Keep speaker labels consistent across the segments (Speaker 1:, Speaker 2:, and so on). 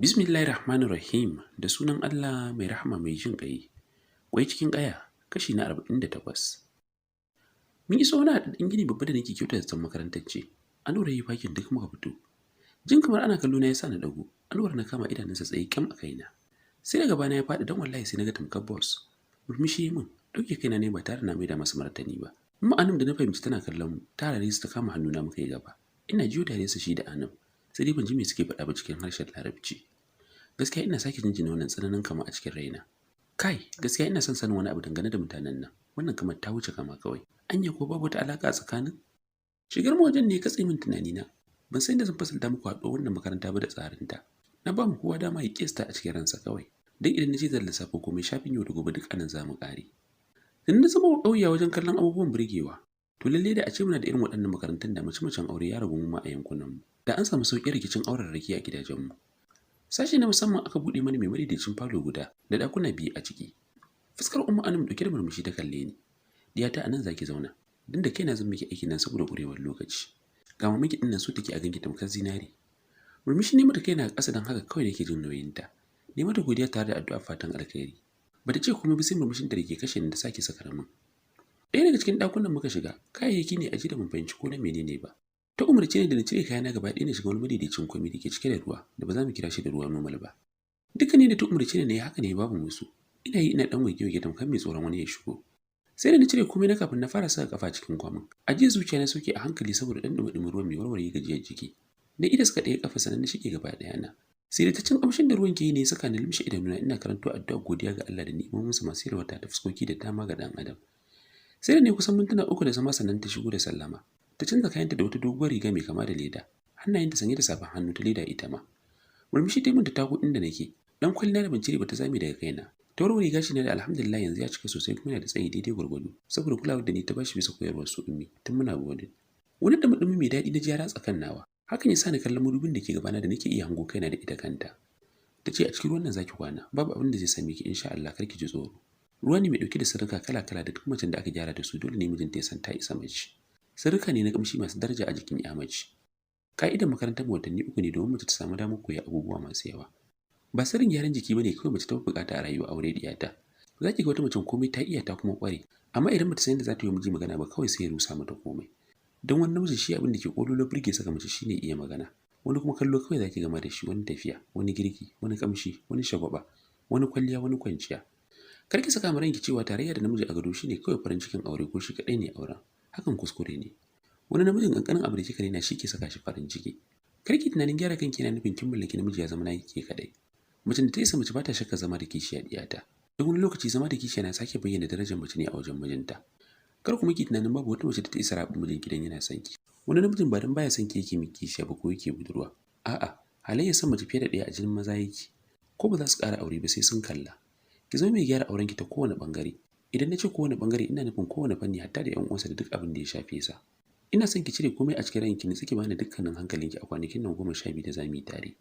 Speaker 1: Bismillahir Rahmanir Rahim, da sunan Allah mai rahama mai jin ƙai. Kwai cikin ƙaya, kashi na 48. Mun iso wani haɗaɗɗen gini babba da nake kyautata zaton makarantar ce. Anwar yi fakin, duk muka fito. Jin kamar ana kallo na ya sa na ɗago. Anwar na kama, idanunsa tsaye kyam a kaina. Sai daga bana ya faɗi, don wallahi sai na ga tamkar boss. Murmushi min, ɗauke kaina ne ba tare na maida masa martani ba. Umma Anum da na fahimci tana kallon mu, ta rare su, ta kama hannuna muka yi gaba. Ina jiyo tare su shi da Anum. Sai dai ban ji me suke faɗa ba cikin harshen Larabci. Gaskiya ina sake jinjina wannan tsananin kama a cikin raina. Kai, gaskiya ina son sanin wani abu dangane da mutanen nan. Wannan kamar ta wuce kama kawai. Anya ko babu wata alaka a tsakanin? Shigar mu wajen ne ya katse min tunanina. Ban san inda zan fasalta muku haɗuwar wannan makaranta ba da tsarinta. Na ba mu kowa dama ya kiyasta a cikin ransa kawai. Don idan na ce zan lissafo komai, shafin yau da gobe duk anan za mu ƙare. Dan na zama ƙauya wajen kallon abubuwan burgewa. To lalle da a ce muna da irin waɗannan makarantun, da mace-macen aure ya ragu mu ma a yankunan mu. Da an samu sauƙin rikicin auren raki a gidajenmu. Sashi na musamman aka buɗe mana mai madaidaicin falo guda da ɗakuna biyu a ciki. Fuskar Umma Anum ɗauke da murmushi ta kalle ni. "Diyata, anan zaki zauna. Dan da kaina zan miki aiki nan saboda ƙurewar lokaci. Ga mamaki ɗin nan, so take a ganki tamkar zinari." Murmushi ne mata, kaina ƙasa, don haka kawai nake jin nauyinta. Ne mata godiya tare da addu'a fatan alkhairi. Bata ce komai ba, sai murmushin da ke kashe ni da sake saka min. Ɗaya daga cikin ɗakunan muka shiga, kayayyaki ne a da ban fahimci ko na menene ba. Ta umarce ni da na cire kayana gaba ɗaya na shiga wani madaidaicin kwami da ke cike da ruwa da ba za mu kira shi da ruwa normal ba. Duka ne da ta umarce ni na yi haka ne, babu musu. Ina yi ina ɗan waige-waige tamkar mai tsoron wani ya shigo. Sai da na cire komai na kafin na fara saka kafa cikin kwamin. Ajiyar zuciya na sauke a hankali saboda ɗan ɗumi ruwan mai warware gajiyar jiki. Na ida suka ɗaya kafa, sannan na shige gaba ɗaya na. Sai da ta cin ƙamshin da ruwan ke yi ne saka ni limshe idanuna ina karanto addu'a godiya ga Allah da ni'imominsa masu yalwata ta fuskoki da dama ga ɗan adam. Sai da ne kusan mintuna 3 da zama sannan ta shigo da sallama. Ta canza kayanta da wata doguwar riga mai kama da leda. Hannayenta sanye da safan hannu ta leda ita ma. Murmushi ta min ta tako inda nake. Dan kwalina da ban cire ba ta zame daga kaina. Ta warware gashi na da alhamdulillah yanzu ya cika sosai kuma yana da tsayi daidai gwargwado saboda kulawar da ni ta bashi bisa koyarwar su Ummi tun muna boarding. Wani da dumi mai daɗi na ji ya ratsa kan nawa. Hakan ya sa ni kallon madubin da ke gabana da nake iya hango kaina da ita kanta. Ta ce, "A cikin ruwan nan zaki kwana, babu abin da zai same ki insha Allah, kar ki ji tsoro. Ruwa ne mai ɗauke da sirrika kala-kala da duk macen da aka gyara da su dole ne mijinta ya san ta isa mace. Sirrika ne na kamshi masu daraja a jikin ya mace. Ka'idar makarantar watanni 3 ne domin mace ta samu damar koya abubuwa masu yawa. Ba sirrin gyaran jiki bane kawai mace ta bukata a rayuwar aure, diyata. Za ki ga wata macen komai ta iya ta kuma kware, amma idan bata san yadda za ta yi miji magana ba, kawai sai ya rusa mata komai. Don wani namiji shi abin da ke kololo burge saka mace shine iya magana. Wani kuma kallo kawai zaki gama da shi, wani tafiya, wani girki, wani kamshi, wani shagwaba, wani kwalliya, wani kwanciya. Kar ki saka ranki cewa tarayya da namiji a gado shine kawai farin cikin aure ko shi kadai ne auren. Hakan kuskure ne. Wani namijin kankanin abu da kika rena shi ke saka shi farin ciki. Kar ki tunanin gyara kanki yana nufin kin mallaki namiji, ya zama naki ke kadai. Macen da ta isa mace ba ta shakka zama da kishiya, diyata. Don wani lokaci zama da kishiya na sake bayyana darajar mace ne a wajen mijinta. Kar kuma ki tunanin babu wata mace da ta isa rabin mijinki dan yana son ki. Wani namijin ba dan baya son ki yake miki kishiya ba ko yake budurwa. A'a, halayyar son mace fiye da ɗaya a jinin maza yake. Ko ba za su ƙara aure ba sai sun kalla. Ki zama mai gyara aurenki ta kowane bangare. Idan na ce kowane bangare, ina nufin kowane fanni, hatta da 'yan uwansa da duk abin da ya shafe sa. Ina son ki cire komai a cikin ranki, ki bani dukkanin hankalinki a kwanakin nan 12 da zamu yi tare.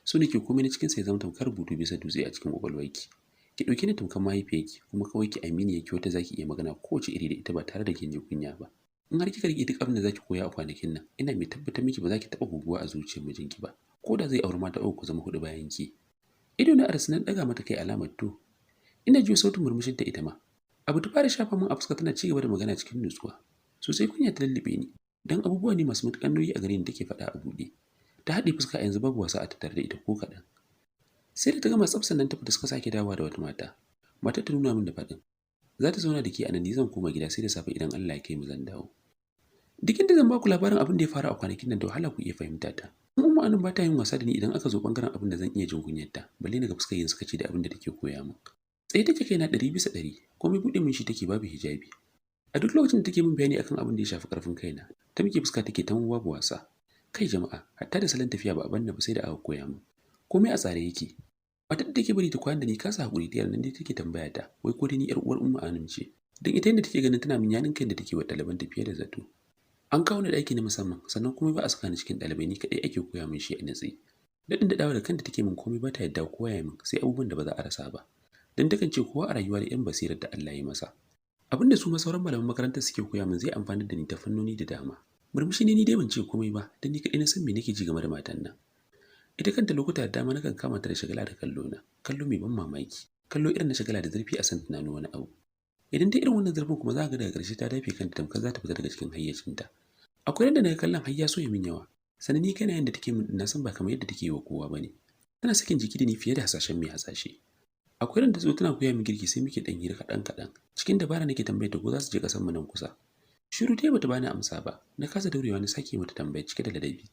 Speaker 1: So nake komai na cikin sa ya zama tamkar rubutu bisa dutse a cikin kwakwalwarki. Ki ɗauki ni tamkar mahaifiyarki kuma kawai ki aminiyarki, wata zaki iya magana kowace iri da ita ba tare da kin ji kunya ba. In har kika riƙe duk abin da zaki koya a kwanakin nan, ina mai tabbatar miki ba za ki taɓa guguwa a zuciyar mijinki ba. Ko da zai auri mata uku ku zama huɗu bayan ki. Ido na arsinan ɗaga mata kai alamar to. Ina jiyo sautin murmushin ta ita ma. Abu ta fara shafa min a fuska tana ci gaba da magana cikin nutsuwa. Sosai kunya ta lullube ni, don abubuwa ne masu matuƙar nauyi a gare ni take faɗa a buɗe. Ta haɗe fuska, yanzu babu wasa a tattare da ita ko kaɗan. Sai da ta gama tsaf sannan ta fita, suka sake dawowa da wata mata. Matar ta nuna min da faɗin, "Za ta zauna da ke a nan, ni zan koma gida, sai da safe idan Allah ya kai mu zan dawo." Duk inda zan baku labarin abin da ya faru a kwanakin nan, da wahala ku iya fahimta ta. Umma Anum ba ta yin wasa da ni idan aka zo bangaren abin da zan iya jin kunyarta, balle na ga fuskar yin suka ce da abin da take koya min. Tsaye take kaina 100%, komai buɗe min shi take babu hijabi. A duk lokacin da take min bayani akan abin da ya shafi karfin kaina, ta muke fuska take ta babu wasa. Kai jama'a, hatta da salon tafiya ba a banna ba sai da aka koya min. Komai a tsare yake. Matar da take bari ta kwana da ni kasa hakuri ta nan dai take tambaya ta, wai ko dai ni yar uwar Umma Anum ce. Don ita yadda take ganin tana min yanin kai da take wa ɗaliban ta fiye da zato. An kawo ni ɗaki na musamman, sannan kuma ba a saka ni cikin ɗalibai, ni kaɗai ake koya min shi a natse. Daɗin daɗawa da kanta take min komai, ba ta yadda kowa ya min sai abubuwan da ba za a rasa ba. Don takan ce kowa a rayuwa da 'yan basirar da Allah ya masa. Abin da su ma sauran malaman makarantar suke koya min zai amfani da ni ta fannoni da dama. Murmushi ne ni dai, ban ce komai ba, don ni kaɗai na san me nake ji game da matan nan. Ita kanta lokuta da dama nakan kama ta da shagala da kallo na, kallo mai ban mamaki, kallo irin na shagala da zurfi a san tunanin wani abu. Idan ta irin wannan zurfin kuma, za ga daga ƙarshe ta dafe kanta tamkar za ta fita daga cikin hayyacinta. Akwai yadda na kallon har ya so ya min yawa. Sannan ni kaina yadda take min, na san ba kamar yadda take yi wa kowa bane. Tana sakin jiki da ni fiye da hasashen mai hasashe. Akwai ran da zo tana koya min girki, sai muke dan hira kaɗan kaɗan. Cikin dabara nake tambayar ta ko za su je ƙasar mu nan kusa. Shiru ta, bata bani amsa ba. Na kasa daurewa, na sake mata tambaya cike da ladabi.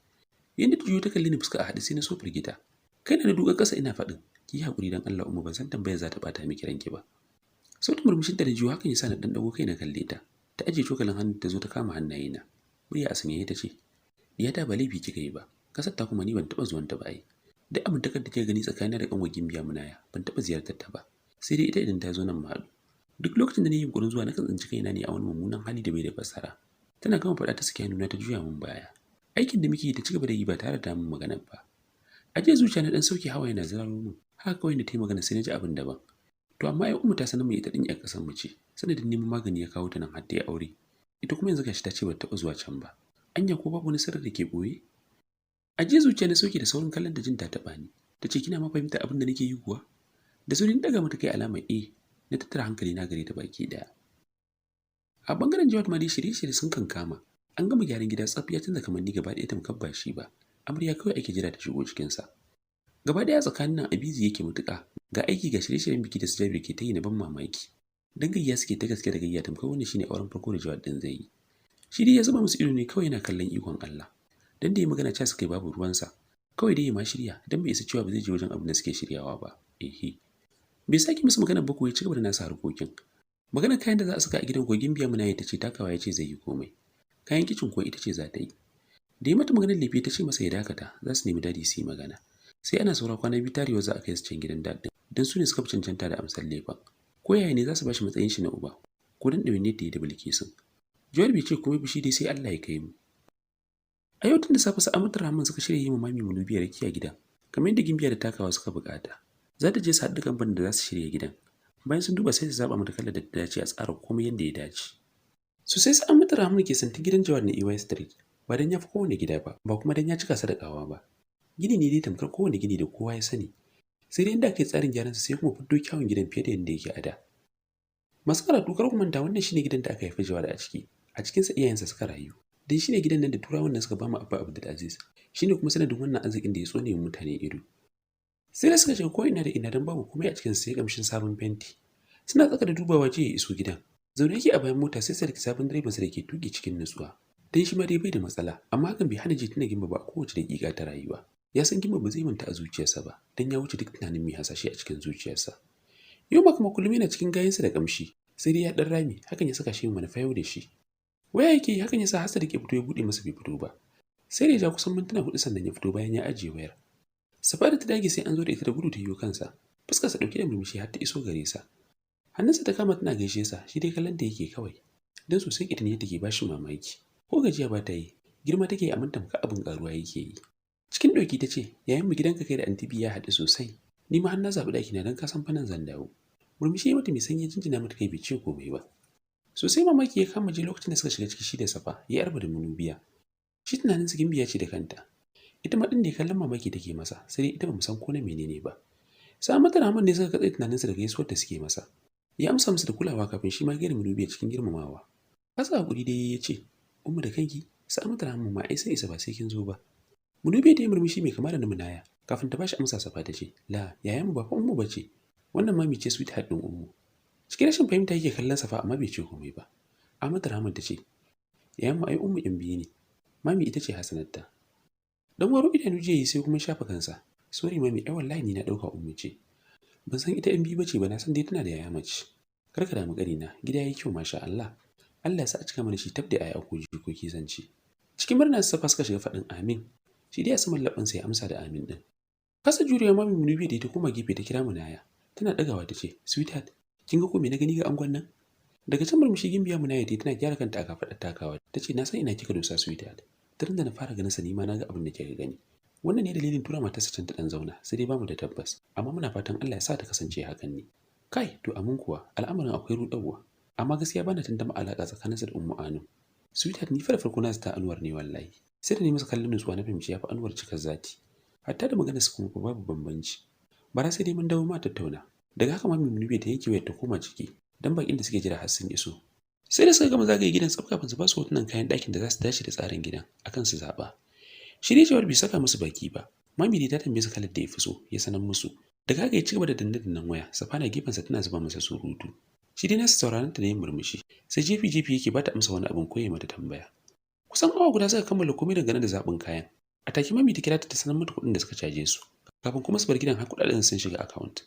Speaker 1: Yanda ta juyo ta kalli ni, fuska a haɗe, sai na so firgita. Kai na duka ƙasa ina faɗin, "Ki yi haƙuri dan Allah, Umma, ban san tambayar za ta ɓata miki ranki ba." Sautin murmushin ta da jiyo hakan ya sa na ɗan ɗago kai na kalle ta. Ta ajiye cokalin hannu, ta zo ta kama hannayena. Murya a sanyaye ta ce, "Diyata, ba laifi kika yi ba. Kasar ta kuma ni ban taɓa zuwan ta ba ai. Duk amintakar da kika gani tsakanina da kanwar Gimbiya Munaya, ban taɓa ziyartar ta ba. Sai dai ita idan ta zo nan mu haɗu. Duk lokacin da na yi yunƙurin zuwa, nakan tsinci kaina ne a wani mummunan hali da bai da fassara." Tana gama faɗa ta saki hannuna, ta juya min baya. Aikin da muke yi ta cigaba da yi ba tare da mun magana ba. Ajiya zuciya na dan sauke, hawa yana ziraro min. Haka kawai da ta yi magana sai na ji abin daban. To amma ai Ummu ta sanar mai ita din ƴar ƙasar mu ce. Sanadin neman magani ya kawo ta nan har ta yi aure. Ita kuma yanzu gashi ta ce ba ta taɓa zuwa can ba. Anya ko babu wani sirri da ke ɓoye? Ajiya zuciya na sauke da saurin kallon da jin ta taɓa ni. Ta ce, "Kina ma fahimta abin da nake yi kuwa?" Da saurin daga mata kai alamar eh, na tattara hankali na gare ta baki daya. A bangaren Jawad ma dai shirye-shirye sun kankama. An gama gyaran gida tsaf, ya canza kamanni gaba ɗaya tamkar ba shi ba. Amarya kawai ake jira ta shigo cikinsa. Gaba ɗaya tsakanin nan abizi yake mutuƙa, ga aiki, ga shirye-shiryen biki da su Jabir ke ta yi na ban mamaki. Dan gayya suke ta gaske da gayya, tamkar wannan shine auren farko da Jawad din zai yi. Shi dai ya zuba musu ido ne kawai yana kallon ikon Allah. Dan da ya magana cewa suka yi babu ruwansa. Kawai dai ya ma shirya, dan bai isa cewa ba zai je wajen abin da suke shiryawa ba. Ehe. Bai sake musu magana ba ko ya ci gaba da nasa harkokin. Magana kayan da za a saka a gidan kogin biya muna yi, ta ce takawa ya ce zai yi komai. Kayan kicin ko ita ce za ta yi. Da ya mata maganar lefe, ta ce masa ya dakata, za su nemi Daddy su yi magana. Sai ana saura kwana 2 tarewa za a kai su can gidan daɗin, don su ne suka fi cancanta da amsar lefen. Ko yaya ne za su bashi matsayin shi na uba, ko dan ɗawainiyar da ya da Bilkisun. Jawar bai ce komai ba, shi dai sai Allah ya kai mu. A yau tun da safe su Amatu Rahman suka shirya yi ma Mami Munubiya rakiya gidan, kamar yadda Gimbiya da takawa suka bukata. Za ta je su haɗu kamfanin da za su shirya gidan. Bayan sun duba sai su zaɓa mata kalar da ta dace, a tsara komai yadda ya dace. Sosai su Amatu Rahman ke santin gidan Jawad na EY Street, ba dan ya fi kowane gida ba, ba kuma dan ya cika sa da ƙawa ba. Gini ne dai tamkar kowane gini da kowa ya sani. Sai dai inda aka yi tsarin gyaran sa sai kuma fiddo kyawun gidan fiye da yadda yake a da. Masu karatu, kar ku manta, wannan shine gidan da aka haifi Jawad a ciki. A cikinsa iyayensa suka rayu. Dan shine gidan nan da Turawan nan suka ba mu Abba Abdulaziz. Shine kuma sanadin wannan arzikin da ya tsone mutane ido. Sai da suka shiga ko ina da ina, dan babu komai a cikin sai kamshin sabon fenti. Suna tsaka da dubawa jiya ya iso gidan. Zaune yake a bayan mota, sai Sadiq sabon direban sa da ke tuki cikin nutsuwa. Dan shi ma dai bai da matsala, amma hakan bai hana ji tuna Gimba ba a kowace daƙiƙa ta rayuwa. Ya san Gimba ba zai manta a zuciyarsa ba, dan ya wuce duk tunanin mai hasashe a cikin zuciyarsa. Yau ma kuma kullum yana cikin gayansa da kamshi, sai dai ya dan rami, hakan ya saka shi manufa yau da shi. Waya yake, hakan ya sa har Sadiq ya fito ya buɗe masa, bai fito ba. Sai da ya ja kusan mintuna 4 sannan ya fito bayan ya ajiye wayar. Safa da ta dage sai an zo da ita da gudu ta yiwo kansa. Fuskarsa ɗauke da murmushi har ta iso gare sa. Hannunsa ta kama tana gaishe sa, shi dai kallon ta yake kawai. Dan sosai ne take bashi mamaki. Ko gajiya ba ta yi, girma take yi amma tamkar abin karuwa yake yi. Cikin ɗauki ta ce, "Yayin mu, gidanka kai da Aunty ya haɗu sosai. Ni ma har na zaɓi ɗaki na don ka san fa nan zan dawo." Murmushi ya mata mai sanyi, jinjina mata kai, bai ce komai ba. Sosai mamaki ya kama je lokacin da suka shiga ciki shi da Safa, ya arba da Munubiya. Shi tunanin su Gimbiya ce da kanta. Ita ma ɗin da kallon mamaki take masa, sai dai ita ba mu san ko na menene ba. Sa mata Rahman ne suka katse tunaninsa da gaisuwar da suke masa. Ya amsa musu da kulawa kafin shi ma gaida Munubiya cikin girmamawa. Kasa hakuri dai ya ce, "Ummu da kanki, sa mata Rahman ma ai sai isa ba sai kin zo ba." Munubiya ta yi murmushi mai kama da na Munaya kafin ta bashi amsa. Safa ta ce, "La, yayan mu ba fa Ummu bace. Wannan mami ce, sweetheart ɗin Ummu." Cikin rashin fahimta yake kallon Safa, amma bai ce komai ba. Ahmad Rahman ta ce, "Yayan mu, ai Ummu ɗin biyu ne. Mami ita ce Hasanatta." Dan waro idanu jiya yi sai kuma shafa kansa. "Sorry mami, ai wallahi ni na ɗauka Ummu ce. Ban san ita ɗan biyu bace ba, na san dai tana da yaya mace." "Kar ka damu ƙanina, gida yayi kyau, masha Allah. Allah ya sa a cika mana shi tab da 'ya'ya ko jikoki zan ci." Cikin murna Safa suka shiga faɗin amin. Shi dai a saman labbansa ya amsa da amin ɗin. Kasa jurewa mami Munubi da ita koma gefe ta kira Munaya. Tana ɗagawa ta ce, "Sweetheart, kin ga ko me na gani ga angon nan?" Daga can murmushi Gimbiya Munaya ta tana gyara kanta a kafaɗar takawa. Ta ce, "Na san ina kika dosa, sweetheart. Tun da na fara ganin sa ni ma na ga abin da kika gani. Wannan ne dalilin tura matarsa can ta dan zauna, sai dai bamu da tabbas, amma muna fatan Allah ya sa ta kasance hakan ne." Kai, to amin kuwa, al'amarin akwai ruɗarwa. Amma gaskiya bana tantama alaƙa tsakaninsa da Ummu Anu. Sweetheart, ni fa da farko na zata Anwar ne wallahi. Sai da ni masa kallon nutsuwa na fahimci ya fi Anwar cikar zati. Hatta da maganar su kuma babu bambanci. Bara sai dai mun dawo ma tattauna. Daga haka Mami Munibe ta yanke wayar ta koma ciki dan bakin da suke jira har sun iso. Sai da suka gama zagaye gidan tsaf kafin su ba su hotunan kayan ɗakin da za su dace da tsarin gidan akan su zaɓa. Shi dai Jawar bai saka musu baki ba. Mami dai ta tambaye su kalar da ya fi so, ya sanar musu. Daga haka ya ci gaba da danne-dannen waya, Safana gefensa tana zuba masa surutu. Shi dai nasa sauraron ta da yin murmushi, sai jefi-jefi yake bata amsa wani abin koyi mata tambaya. Kusan awa guda suka kammala komai dangane da zaɓin kayan. A take Mami ta kira ta, ta sanar mata kuɗin da suka caje su. Kafin kuma su bar gidan har kuɗaɗen sun shiga account.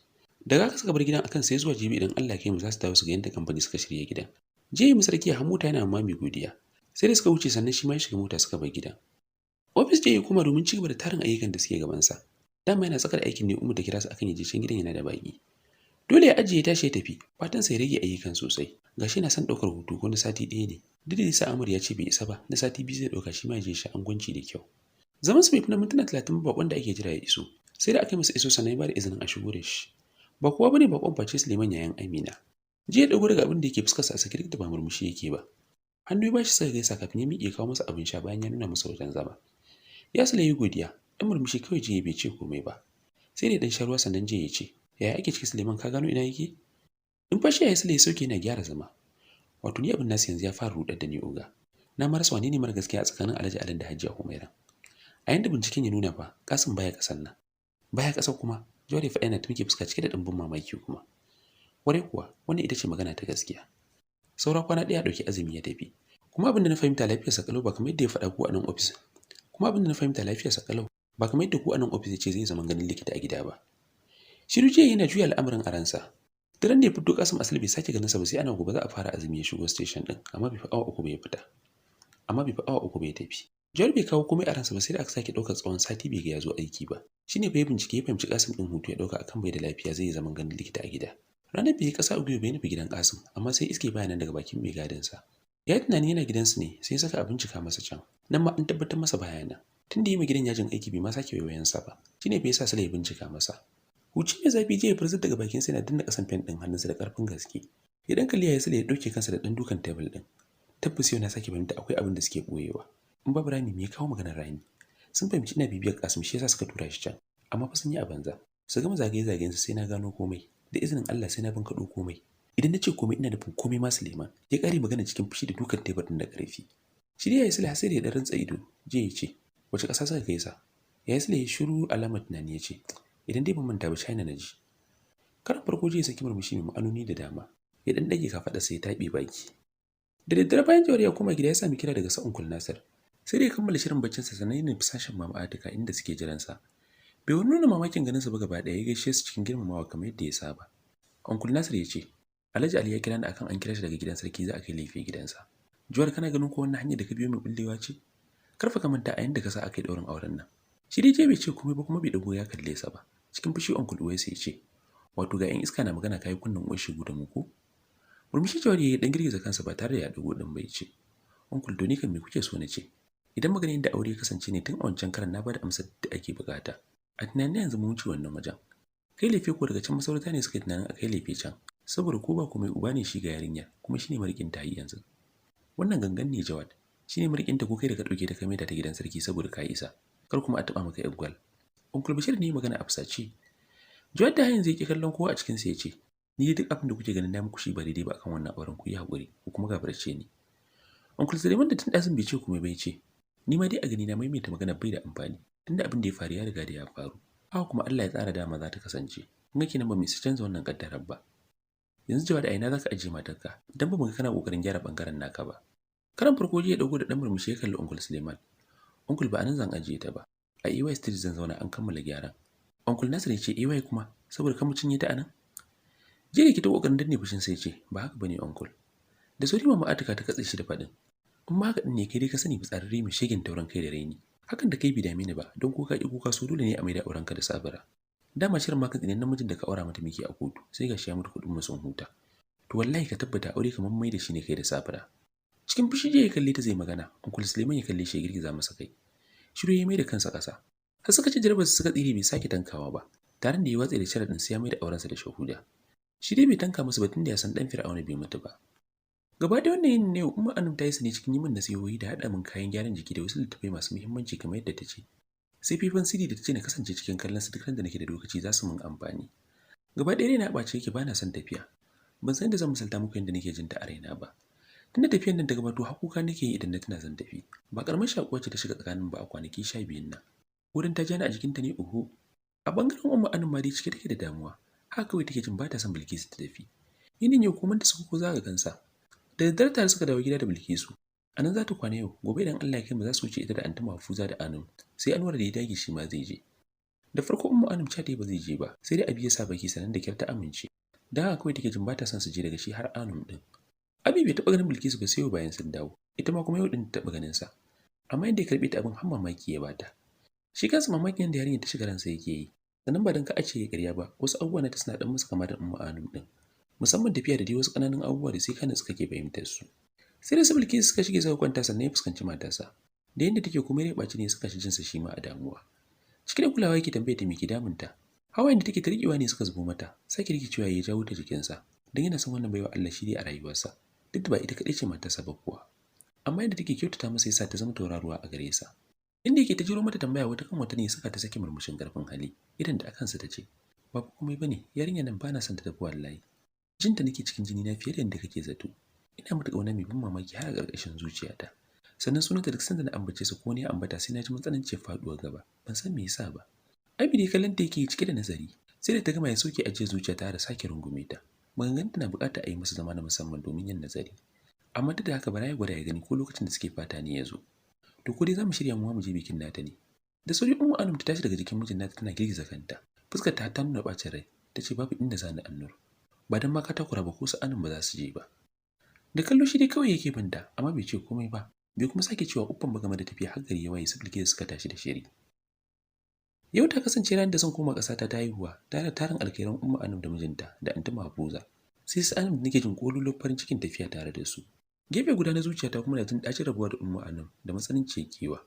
Speaker 1: Daga haka suka bar gidan akan sai zuwa jibi idan Allah ya kai mu za su dawo su ga yadda kamfani suka shirya gidan. Jiya musu rakiya har mota yana Mami godiya. Sai da suka wuce sannan shi ma ya shiga mota suka bar gidan. Ofis ya koma domin ci gaba da tarin ayyukan da suke gabansa. Dama yana tsakar aikin ne Ummu ta kira su akan yaje can gidan yana da baki. Dole ya ajiye tashi ya tafi, fatan sa ya rage ayyukan sosai. Gashi yana son ɗaukar hutu ko na sati 1 ne. Duk da yasa Amur ya ce bai isa ba, na sati 2 zai ɗauka shi ma ya je shi angwanci da kyau. Zaman su bai fi na mintuna 30 ba bakon da ake jira ya iso. Sai da aka yi masa iso sannan ya bada izinin a shigo da shi. Ba kowa bane bakon face Suleiman, yayan Amina. Jiya ya dago daga abin da yake fuskarsa a sake duk da ba murmushi yake ba. Hannu ya bashi suka gaisa kafin ya miƙe kawo masa abin sha bayan ya nuna masa wajen zama. Ya Sule yi godiya, ɗan murmushi kawai jiya bai ce komai ba. Sai da ɗan sha ruwa sannan jiya ya ce, "Yaya ake ciki Suleiman, ka gano ina yake?" Numfashi ya Sule ya sauke yana gyara zama. "Wato ni abin nasu yanzu ya fara rudar da ni, oga. Na ma rasa wane ne mara gaskiya a tsakanin Alhaji Alin da Hajiya Humaira. A yanda binciken ya nuna fa, Kasim baya kasan nan." "Baya ƙasar kuma?" Jawar ya faɗa yana tumke fuska cike da ɗimbin mamaki kuma. "Kwarai kuwa, wannan ita ce magana ta gaskiya. Saura kwana 1 a ɗauki azumi ya tafi. Kuma abin da na fahimta lafiyarsa kalau ba kamar yadda ya faɗa ku a nan ofis. Kuma abin da na fahimta lafiyarsa kalau ba kamar yadda ku a nan ofis ya ce zai zama ganin likita a gida ba." Shiru jiya yana juya al'amarin a ransa. Daren da ya fito Kasim asali bai sake ganin sa ba sai ana gobe za a fara azumi ya shigo station din, amma bai fi awa 3 bai fita. Amma bai fi awa 3 bai tafi. Jawar bai kawo komai a ransa ba sai da aka sake ɗaukar tsawon sati bai ga ya zo aiki ba. Shi ne fa ya bincike ya fahimci Kasim ɗin hutu ya ɗauka akan bai da lafiya, zai yi zaman ganin likita a gida. Ranar bai yi ƙasa a gwiwa bai nufi gidan Kasim, amma sai iske baya nan daga bakin mai gadinsa. Ya yi tunani yana gidansu ne, sai ya saka a bincika masa can. Nan ma an tabbatar masa baya nan. Tun da yi ma gidan yajin aiki bai ma sake waiwayensa ba. Shi ne fa ya sa Sule ya bincika masa. Huci mai zafi jiya ya furzar daga bakinsa yana danna ƙasan pen ɗin hannunsa da ƙarfin gaske. Ya ɗan kalli ya Sule ya ɗauke kansa da ɗan dukan tebul ɗin. "Tabbas yau na sake fahimta akwai abin da suke ɓoyewa. In babu rami, me ya kawo maganar rami? Sun fahimci ina bibiyar Kasim, shi yasa suka tura shi can. Amma fa sun yi a banza. Su gama zagaye-zagayensu sai na gano komai. Da izinin Allah sai na bankaɗo komai. Idan na ce komai, ina nufin komai ma, Suleiman." Ya ƙare magana cikin fushi da dukan tebur ɗin da ƙarfi. Shi dai ya Sule sai da ya ɗan rantsa ido. Jiya ya ce, "Wace ƙasa suka kai sa?" Ya Sule ya shiru alamar tunani ya ce, "Idan dai ban manta ba, China na ji." Karan farko jiya ya saki murmushi mai ma'anoni da dama. Ya ɗan ɗage kafaɗa sai ya taɓe baki. Da daddare bayan Jawar ya koma gida ya sami kira daga sa Uncle Nasir. Sai da ya kammala shirin baccinsa sannan ya nufi sashen Mama Atika inda suke jiransa. Bai wani nuna mamakin ganinsa ba, gaba ɗaya ya gaishe su cikin girmamawa kamar yadda ya saba. Uncle Nasir ya ce, "Alhaji Ali ya kira ni akan an kira shi daga gidan sarki, za a kai lefe gidansa. Jawar, kana ganin ko wannan hanyar da ka biyo mai bullewa ce? Karfa ka manta a yanda ka sa aka yi ɗaurin auren nan." Shi dai je bai ce komai ba kuma bai dago ya kalle sa ba. Cikin fushi Uncle Uwaisu ya ce, "Wato ga 'yan iska na magana kayi kunnen uwar shegu da mu ko?" Murmushi Jawar ya yi dan girgiza kansa ba tare da ya dago din ba ya ce, "Uncle, to ni kan me kuke so na ce? Idan magana yadda aure ya kasance ne tun a wancan karan na bada amsar da ake bukata. A tunanin yanzu mun wuce wannan wajen. Kai lefe ko daga can masarauta ne suka yi tunanin a kai lefe can, saboda ko ba komai uba ne shi ga yarinya kuma shine marikin ta yi yanzu. Wannan gangan ne Jawad. Shine marikin ta ko kai da ka dauke ta ka maida ta gidan sarki saboda ka isa. Kar kuma a taba maka yar gwal." Uncle Bashir ne magana a fusace. Jawad da har yanzu yake kallon kowa a cikin sa ya ce, "Ni duk abin da kuke ganin na muku shi ba daidai ba akan wannan auren, ku yi hakuri ku kuma gafarce ni." Uncle Suleiman da tun ɗazun bai ce kuma bai ce, "Ni ma dai a gani na maimaita magana bai da amfani, tunda abin da ya faru ya riga da ya faru. Haka kuma Allah ya tsara dama za ta kasance. Kun ga kenan ba mu isa canza wannan kaddarar ba. Yanzu Jawad, a ina zaka ajiye matarka? Dan ba mu ga kana kokarin gyara bangaren naka ba." Karan farko jiya dago da dan murmushi ya kalli Uncle Suleiman. "Uncle, ba anan zan ajiye ta ba. A EY Street zan zauna an kammala gyaran." Uncle Nasir ya ce, "EY kuma, saboda kan mu cinye ta anan?" Jiya da ke ta kokarin danne fushin sai ce, "Ba haka bane, Uncle." Da sauri Mama Atika ta katse shi da faɗin, "In ma haka din ne, kai dai ka sani, fitsararre mai shegin taurin kai da raini. Hakan da kai bai dame ni ba, don ko ka ki kuka so dole ne a maida aurenka da Sabira. Dama shirin ma kan tsinin namijin da ka aura mata miki a kotu, sai gashi ya mutu kuɗin mu sun huta. To wallahi ka tabbata aure kamar mai da shi ne kai da Sabira." Cikin fushi ya kalle ta zai magana, Uncle Suleiman ya kalle shi ya girgiza masa kai. Shiru ya mai da kansa ƙasa. Har suka ci jarabar suka tsire bai sake tankawa ba. Taron da ya watse da sharaɗin sai ya mai da aurensa da Shahuda. Shi dai bai tanka musu ba tunda ya san ɗan Fir'auna bai mutu ba. Gaba da wannan yin ne Umma Anum ta yi sani cikin yi min nasihohi da haɗa min kayan gyaran jiki da wasu littattafai masu muhimmanci kamar yadda ta ce. Sai faifan CD da ta ce na kasance cikin kallon su duk da nake da lokaci za su min amfani. Gaba ɗaya raina ɓace yake, bana son tafiya. Ban san yadda zan misalta muku yadda nake jin ta a raina ba. Tunda tafiyan nan ta gabato, har kuka nake yi idan na tuna zan tafi. Ba karamar shakuwa ce ta shiga tsakanin ba a kwanaki 12n nan. Wurin ta jani a jikinta ne, oho. A bangaren Umma Anum ma dai cike take da damuwa. Haka kawai take jin ba ta son Bilkisu ta tafi. Yinin yau kuma ta suka ko zaga gansa. Da daddare tare suka dawo gida da Bilkisu. A nan za ta kwana yau, gobe idan Allah ya kai mu za su wuce ita da Anti Mafuza da Anum. Sai Anwar da ya dage shi ma zai je. Da farko Ummu Anum ta ba zai je ba, sai dai Abi ya sa baki sanan da kyar ta amince. Dan haka kawai take jin ba ta son su je daga shi har Anum din. Abi bai taɓa ganin Bilkisu ba sai yau bayan sun dawo. Ita ma kuma yau din ta taɓa ganin sa. Amma yadda ya karɓe ta, abin har mamaki ya bata. Shi kansa mamakin yadda yarinyar ta shiga ransa yake yi. Sannan ba dan ka ace ya ƙarya ba, wasu abubuwa na ta suna dan masa kama da Ummu Anum din. Musamman tafiya da dai wasu ƙananan abubuwa da sai ka nutsu kake fahimtar su. Sai da su Bilkisu suka shige suka kwanta sannan ya fuskanci matarsa. Da yadda take kuma ya ɓaci ne suka shi jinsa shi ma a damuwa. Cike da kulawa yake tambaye ta me ke damunta. Hawayen da take ta riƙewa ne suka zubo mata, sake rikicewa ya jawo ta jikinsa, don yana son wannan baiwa Allah shi dai a rayuwarsa, duk da ba ita kaɗai ce matarsa ba kuwa. Amma yadda take kyautata masa yasa ta zama tauraruwa a gare sa. Inda yake ta jiro mata tambaya wata kan wata ne suka ta saki murmushin karfin hali, irin da akansa ta ce, "Ba komai bane, yarinyar nan bana son ta tafi wallahi. Jinta nake cikin jini na fiye da yadda kake zato. Ina mata ƙauna mai ban mamaki har a ƙarƙashin zuciyata. Sannan sunanta duk sanda na ambace su ko ne ambata sai na ji matsananciyar faɗuwar gaba. Ban san me yasa ba." Abi dai kallon ta yake cike da nazari, sai da ta gama ya soke ajiyar zuciya tare da sake rungume ta. Maganganun na buƙatar a yi masa zama na musamman domin yin nazari. Amma duk da haka bara ya gwada ya gani ko lokacin da suke fata ne ya zo. To ko dai za mu shirya mu je bikin nata ne. Da sauri Ummu Anum ta tashi daga jikin mijin nata tana girgiza kanta. Fuskar ta ta nuna bacin rai. Ta ce, "Babu inda za ni, Annur. Ba dan ma ka takura ba, ko su Anum ba za su je ba." Da kallo shi dai kawai yake binta, amma bai ce komai ba. Bai kuma sake cewa uffan ba game da tafiya har gari ya waye su Bilkisu suka tashi da shiri. Yau ta kasance ranar da zan koma ƙasata ta haihuwa tare da tarin alkhairan Umma Anum da mijinta da Anti Mafuza. Sai su Anum da nake jin kololuwar farin cikin tafiya tare da su. Gefe guda na zuciyata kuma na jin ɗacin rabuwa da Umma Anum da matsananciyar kewa.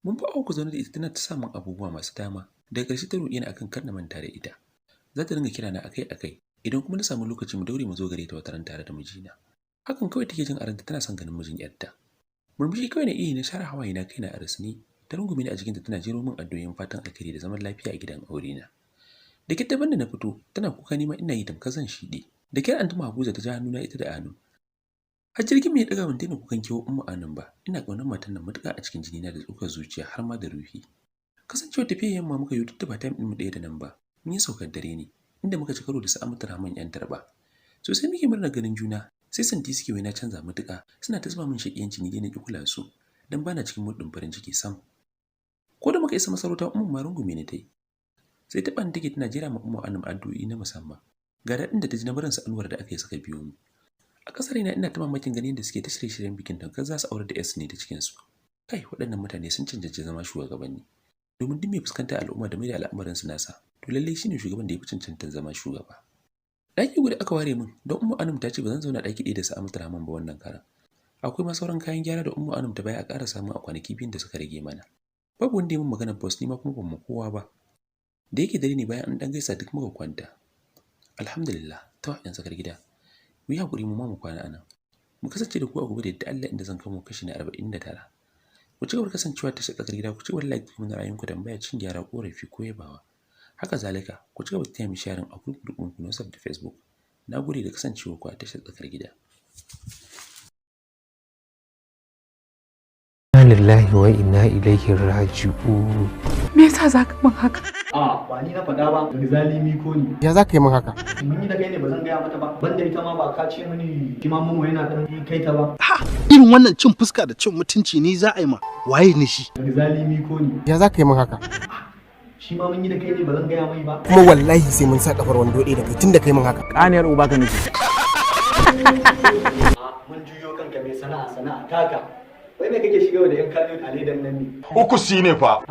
Speaker 1: Mun fi awa zaune da ita tana ta samun abubuwa masu dama. Daga ƙarshe ta roƙe ni akan kar na manta da ita. Za ta dinga kira na akai-akai. Idan kuma na samu lokaci mu daure mu zo gare ta wata ran tare da mijina. Hakan kawai take jin a ranta tana son ganin mijin yarta. Murmushi kawai na iya na share hawaye na kaina a risni. Ta rungume ni a jikinta tana jero min addu'o'in fatan alkhairi da zaman lafiya a gidan aure na. Da kyar daban da na fito tana kuka, nima ina yi tamkar zan shiɗe. Da kyar Anti Mahabuza ta ja hannuna ita da Anu. Har jirgin mai ɗaga ban daina kukan kewa Ummu Anun ba. Ina ƙaunar matan nan matuƙa a cikin jinina da tsokar zuciya har ma da ruhi. Kasancewar tafiyar yamma muka yi duk da ba time ɗin mu ɗaya da nan ba. Mun yi saukar dare ne inda muka ci karo da su Amatu Rahman 'yan tarba. Sosai muke murnar ganin juna, sai santi suke wai na canza matuƙa, suna ta zuba min shaƙiyanci, ni dai na ƙi kula su dan bana cikin mood ɗin farin ciki sam. Ko da muka isa masarauta, Ummu ma rungume ni tai. Sai ta ɓan take tana jera ma Ummu Anum addu'o'i na musamman. Ga daɗin da ta ji na barin su Anwar da aka yi suka biyo mu. A ƙasar ina ina ta mamakin ganin da suke ta shirye-shiryen bikin tamkar za su aure da ne ta cikin su. Kai, waɗannan mutane sun cancanci zama shugabanni. Domin duk mai fuskantar al'umma da mai da al'amarin su nasa, to lallai shine shugaban da ya fi cancantar zama shugaba. Ɗaki guda aka ware min don Ummu Anum ta ce ba zan zauna ɗaki ɗaya da su Amatu Rahman ba wannan karan. Akwai ma sauran kayan gyara da Ummu Anum ta baya a ƙara samu a kwanaki 2n da suka rage mana. Babu wanda ya min magana boss, ni ma kuma ban ma kowa ba. Da yake dare ne, bayan an ɗan gaisa duk muka kwanta. Alhamdulillah, to yan tsakar gida. Ku yi haƙuri mu ma mu kwana anan. Mu kasance da ku a gobe da yadda Allah inda zan kamo kashi na 49. Ku ci gaba da kasancewa tashar tsakar gida, ku ci gaba da like kuma ra'ayinku, tambaya, cin gyara, ƙorafi ko yabawa. Haka zalika, ku ci gaba da taya mi sharing a group group ɗinku na WhatsApp da Facebook. Na gode da kasancewa ku a tashar tsakar gida.
Speaker 2: Inna lillahi wa inna ilaihi raji'un.
Speaker 3: Me yasa za ka min haka?
Speaker 4: A ba ni na faɗa ba, zalimi ko ni.
Speaker 2: Ya za ka yi min haka?
Speaker 4: Mun yi da kai ne ba zan gaya mata ba. Banda ita ma ba ka ce mini shi ma momo yana dan kai ta ba.
Speaker 5: Irin wannan cin fuska da cin mutunci ni za a yi ma waye ne shi?
Speaker 4: Zalimi ko ni.
Speaker 2: Ya za ka yi min haka?
Speaker 4: Shi ma mun yi da kai ne ba zan gaya mai ba.
Speaker 2: Kuma wallahi sai mun sa kafar wando ɗaya da kai tun da kai min haka.
Speaker 6: Ƙaniyar uba ka nufi.
Speaker 4: Mun juyo kanka mai sana'a sana'a taka. Wai me kake shiga da yan kallo a ledan nan ne?
Speaker 7: Uku si ne fa.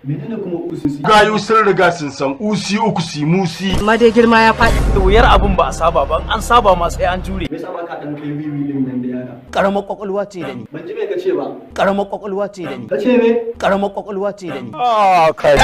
Speaker 4: Menene kuma usi?
Speaker 7: Gayu sun riga sun san usi uku si musi.
Speaker 3: Amma dai girma ya faɗi.
Speaker 6: Wuyar abun ba a saba ba, an saba ma sai an jure.
Speaker 4: Me yasa ba ka dan kai wiwi din nan da yaka?
Speaker 6: Karamar kwakwalwa ce da ni.
Speaker 4: Ban ji me ka ce ba.
Speaker 6: Karamar kwakwalwa ce da ni.
Speaker 4: Ka ce me?
Speaker 6: Karamar kwakwalwa ce da ni.
Speaker 7: Ah kai.